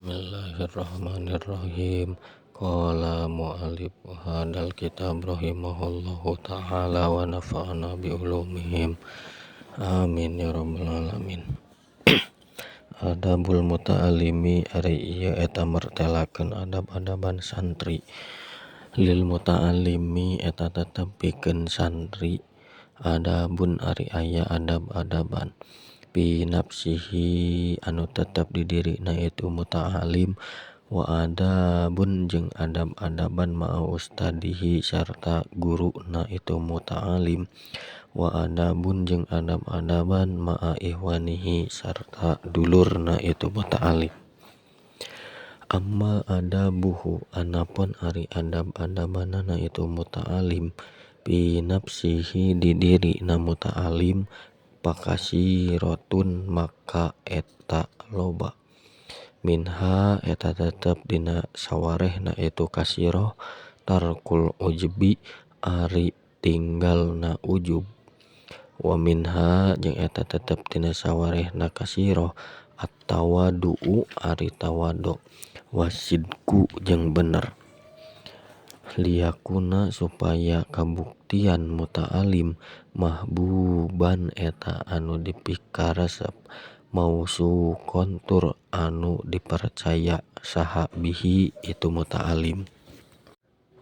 Bismillahirrahmanirrahim. Qala mu'allif hadzal kitab rahimahullahu ta'ala wa nafa'ana bi ulumihim. Amin ya rabbal alamin. Adabul muta'allimi ari ieu eta mertelakeun adab-adaban santri. Lil muta'allimi eta tetep pikeun santri adabun ari aya adab-adaban. Fi nafsihi anu tetep di dirina itu muta'alim wa adabun jeung adab-adaban ma'a ustadihi sarta guruna itu muta'alim wa adabun jeung adab-adaban ma'a ihwanihi sarta dulurna itu muta'alim. Amma adabuhu anapun ari adab-adabanana itu muta'alim fi nafsihi di dirina muta'alim pakasirotun maka eta loba minha eta tetep dina sawarehna itu kasiroh tarkul ujbi ari tinggalna ujub wa minha jeung eta tetep dina sawarehna kasiroh at-tawadu'u ari tawadu wasidku jeung bener liyakuna supaya kabuktian muta'alim mahbuban eta anu dipikaresep mausuqon tur anu dipercaya saha bihi itu muta'alim.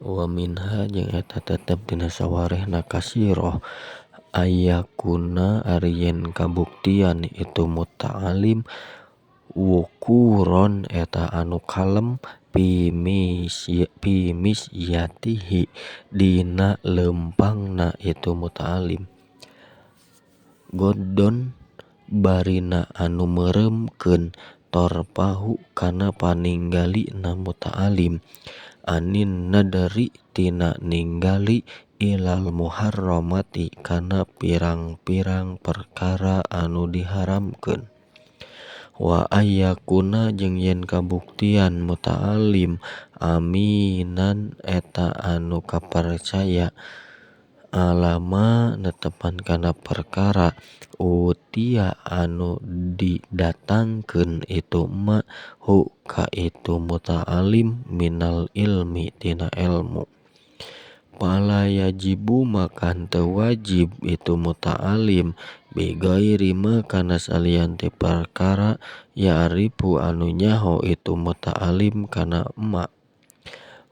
Wa minha jeung eta tetep dina sawarehna kasiroh ayakuna ari yen kabuktian itu muta'alim wukuron eta anu kalem fi misyatihi dina leumpangna itu muta'alim goddon barina anu meureumkeun torpahu kana paninggalina muta'alim anin nadri tina ninggali ilal muharramati kana pirang-pirang perkara anu diharamkeun. Wa ayyakuna jeung yen kabuktian muta'alim aminan eta anu kapercaya alama netepan kana perkara utia anu didatangkeun itu ma hu ka itu muta'alim minal ilmi tina ilmu. Fala yajibu maka henteu wajib itu muta'alim bighairi ma kana salian ti perkara ya'rifu anu nyaho itu muta'alim kana ma.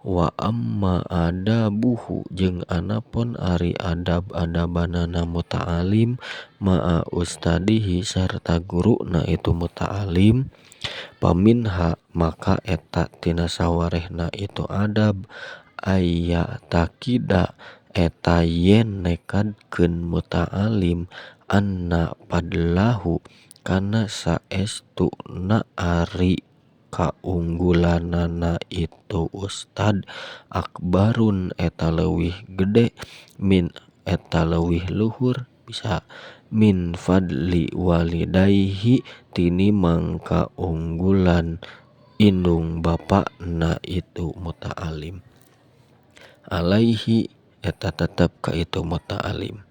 Wa amma adabuhu jeung anapun ari adab-adabanana muta'alim ma'a ustadihi sarta guruna itu muta'alim paminha maka eta tina sawarehna itu adab aya takida eta yen nekadkeun muta'alim anna fadlahu kana saestuna ari kaunggulanana itu ustad akbarun eta leuwih gede min eta leuwih luhur bisa min fadli walidayhi tinimang kaunggulan indung bapana itu muta'alim alaihi eta tetep ka itu muta'alim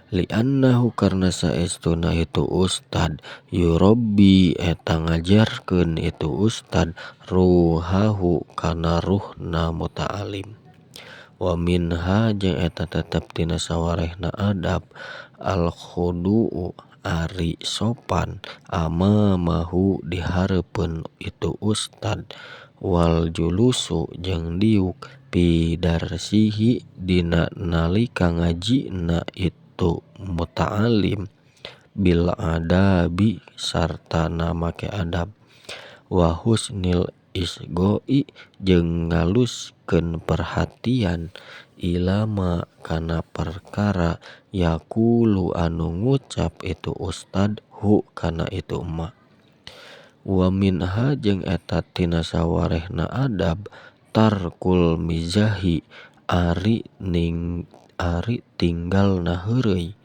li'annahu karna saestuna itu ustad yurabbi eta ngajarkeun itu ustad ruhahu kana ruhna muta'alim. Wa minha jeung eta tetep tina sawarehna adab al khudu'u ari sopan amamahu dihareupeun itu ustad wal julusu jeung diuk fi darsihi dina nalika ngajina itu muta'alim bil adabi sarta na make adab wa husnil isgoi jeung ngaluskeun perhatian ilama kana perkara yaqulu anu ngucap itu ustad hu kana itu ma. Wa minha jeung eta tina sawarehna adab tarkul mizahi ari ning ari tinggalna heureuy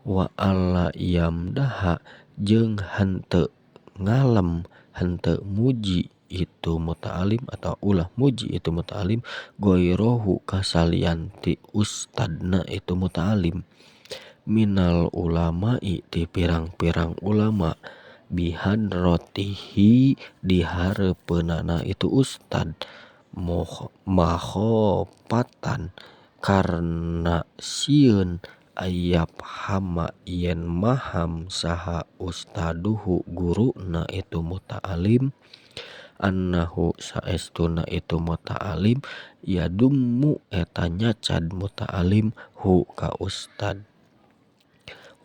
wa alla yamdaha jeung henteu ngalem henteu muji itu muta'alim atau ulah muji itu muta'alim ghoirohu kasalian ti ustadna itu muta'alim minal ulama'i ti pirang-pirang ulama Bihadrotihi di hareupeunana itu ustad makhopatan karna sieun ayap hama yen maham saha ustaduhu guruna itu muta'alim annahu saestuna itu muta'alim yadummu eta nyacad muta'alim hu ka ustad.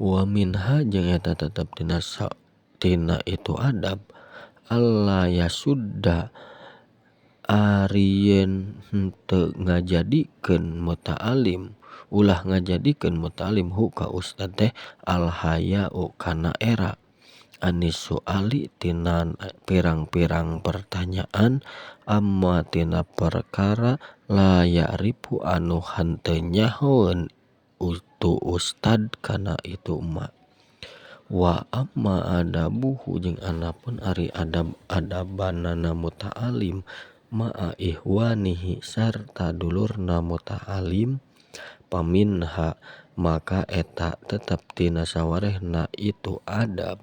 Wa minha jeung eta tetep tina itu adab alla yasudda ari yen henteu ngajadikeun muta'alim ulah ngajadikeun muta'alim hu ka ustad teh al haya'u kana era anis suali tina pirang-pirang pertanyaan amma tina perkara la ya'rifu anu henteu nyahoeun tu ustad kana itu ma. Wa amma adabuhu jeung anapun ari adab-adabanana muta'alim ma'a ihwanihi sarta dulurna muta'alim paminha maka eta tetep tina sawarehna itu adab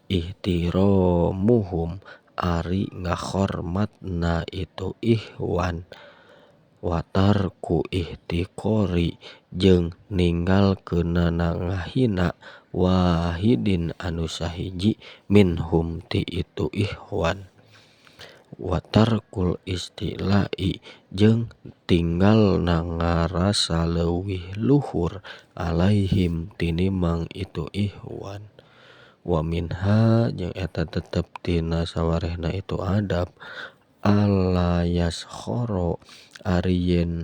ihtiramuhum ari ngahormatna itu ihwan watarku ihtiqori jeung ninggalkeunana ngahina wahidin anu sahiji minhum ti itu ihwan watarkul istilai jeung tinggalna ngarasa leuwih luhur alaihim tinimang itu ihwan. Wa minha jeung eta tetep tina sawarehna itu adab alla yaskhoro ari yen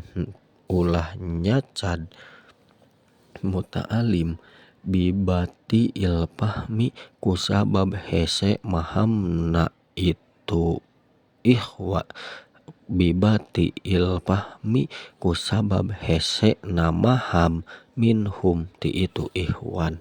ulah nyacad muta'alim bibati ilfahmi kusabab hese mahamna itu ihwa bibati ilfahmi kusabab hese namaham minhum ti itu ihwan.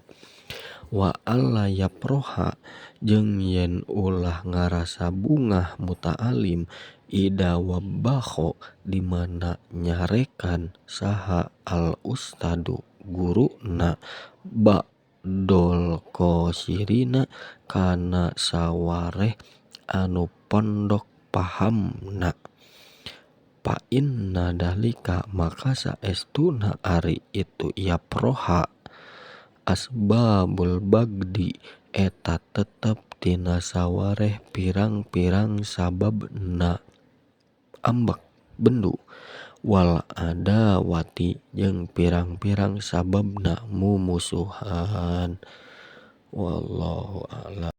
Wa alla yaproha jeung yen ulah ngarasa bungah muta'alim ida wabbakho dimana nyarekan saha al ustadu guruna ba'dol qasirina kana sawareh anu pondok pahamna fa inna dalika maka saestuna ari itu yaproha asbabul bagdi eta tetep tina sawareh pirang-pirang sababna ambek bendu wal adawati jeung pirang-pirang sababna mumusuhan. Wallahu a'lam.